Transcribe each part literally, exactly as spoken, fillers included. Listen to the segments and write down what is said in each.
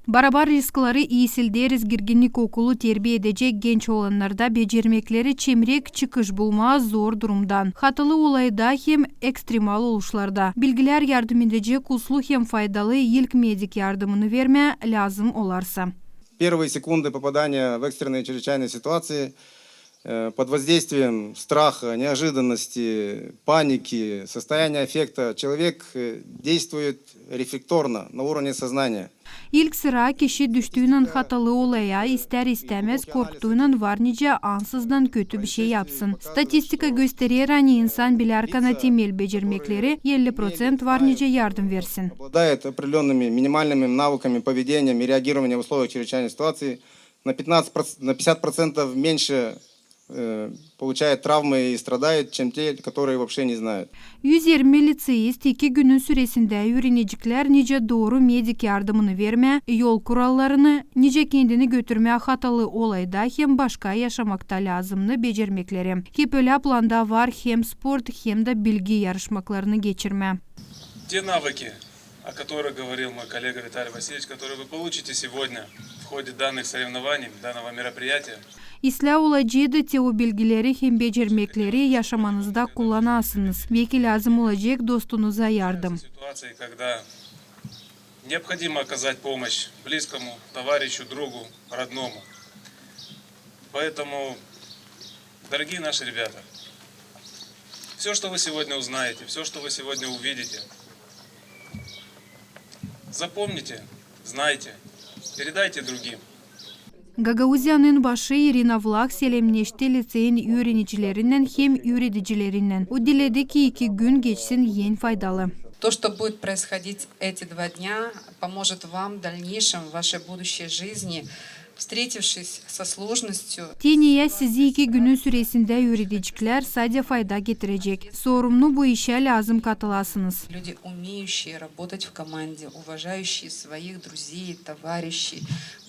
Barabar riskları iisilderiz girginnik okulu terbiä edecek genç olanlarda becermekleri çemrek çıkış bulmaa zor durumdan, hatalı olayda hem ekstremal oluşlarda. Bilgilär yardım edecek uslu hem faydalı ilk medik yardımını vermää lääzım olarsa. Первые секунды попадания в экстренные чрезвычайные ситуации, э, под воздействием страха, неожиданности, паники, состояния аффекта человек, э, действует рефлекторно, на уровне сознания. İlk sıra kişi düştüynän hatalı olaya istär-istämäz korktuynän var nicä ansızdan kötü bişey yapsın. Statistika gösterer, ani insan bilärkana temel becermekleri elli proţent var nicä yardım versin. Обладает определёнными минимальными навыками поведения и реагирования в условиях чрезвычайной ситуации, на пятнадцать процентов, на пятьдесят процентов меньше, э, получает травмы и страдает, чем те, которые вообще не знают. Üz irmi liţeist iki günün süresindä üürenecklär nicä dooru medik yardımını vermää, yol kurallarını, nicä kendini götürmää hatalı olayda hem başka yaşamakta lääzımnı becermekleri. Hep ölä planda var hem sport, hem dä bilgi yarışmaklarını geçirmää. Те навыки, о которых говорил мой коллега Виталий Васильевич, которые вы получите сегодня в ходе данных соревнований, данного мероприятия. İslää olaceydı te o bilgileri hem becermekleri yaşamanızda kullanasınız. Beki lääzım olacek dostunuza yardım. Ситуации, когда необходимо оказать помощь близкому, товарищу, другу, родному. Поэтому, дорогие наши ребята, всё, что вы сегодня узнаете, всё, что вы сегодня увидите, запомните, знайте, передайте другим. Gagauziyanın başı İrina Vlah selemneşti liţeyin üürenicilerinnän hem üüredicilerinnän. O diledi, ki iki gün geçsin en faydalı. То, что будет происходить эти два дня, поможет вам в дальнейшем, в вашей будущей жизни, встретившись со сложностью. Te neyä sizi iki günün süresindä üüredeceklär, sade fayda getirecek. Sorumnu bu işä lääzım katılasınız. Люди, умеющие работать в команде, уважающие своих друзей, товарищей,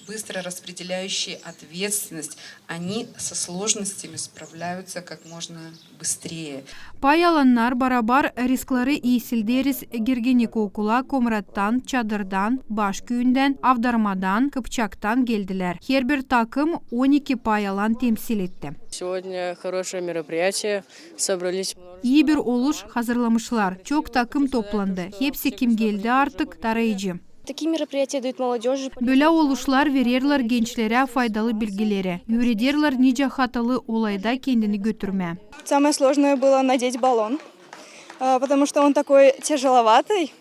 быстро распределяющие ответственность, они со сложностями справляются как можно быстрее. Pay alannar barabar riskları iisilderiz girginnik okula Komrattan, Çadırdan, Başküüyündän, Avdarmadan, Kıpçaktan geldilär. Herbir takım on iki pay alan temsil etti. Сегодня хорошее мероприятие. Собрались İi bir oluş hazırlamışlar. Çok takım toplandı. Hepsi kim geldi artık, tarayıcı. Такие мероприятия дают молодёжи. Bölä oluşlar vererlär gençlerä faydalı bilgileri, üürederlär nicä hatalı olayda kendini götürmää. Самое сложное было надеть баллон, а, потому что он такой тяжеловатый,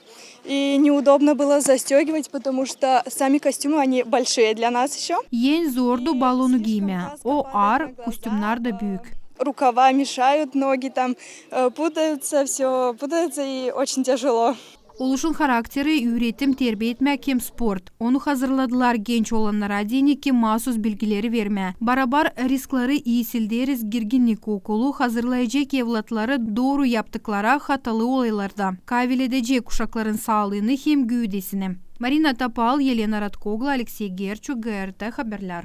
и неудобно было застёгивать, потому что сами костюмы, они большие для нас ещё. En zordu balonu giymää. O aar, kostümnar da büük. Рукава мешают, ноги там, э, путаются, всё путается, и очень тяжело. Oluşun harakteri üüretim, terbiä etmää hem sport. Onu hazırladılar genç olannara deyni, ki maasuz bilgileri vermää. Barabar riskları iisilderiz girginnik okulu hazırlayacek evlatları dooru yaptıklara hatalı olaylarda, kaaviledecek uşakların saalıını hem güüdesini. Marina Topal, Elena Ratkoglu, Aleksey Gerçuk, GRT Haberlär.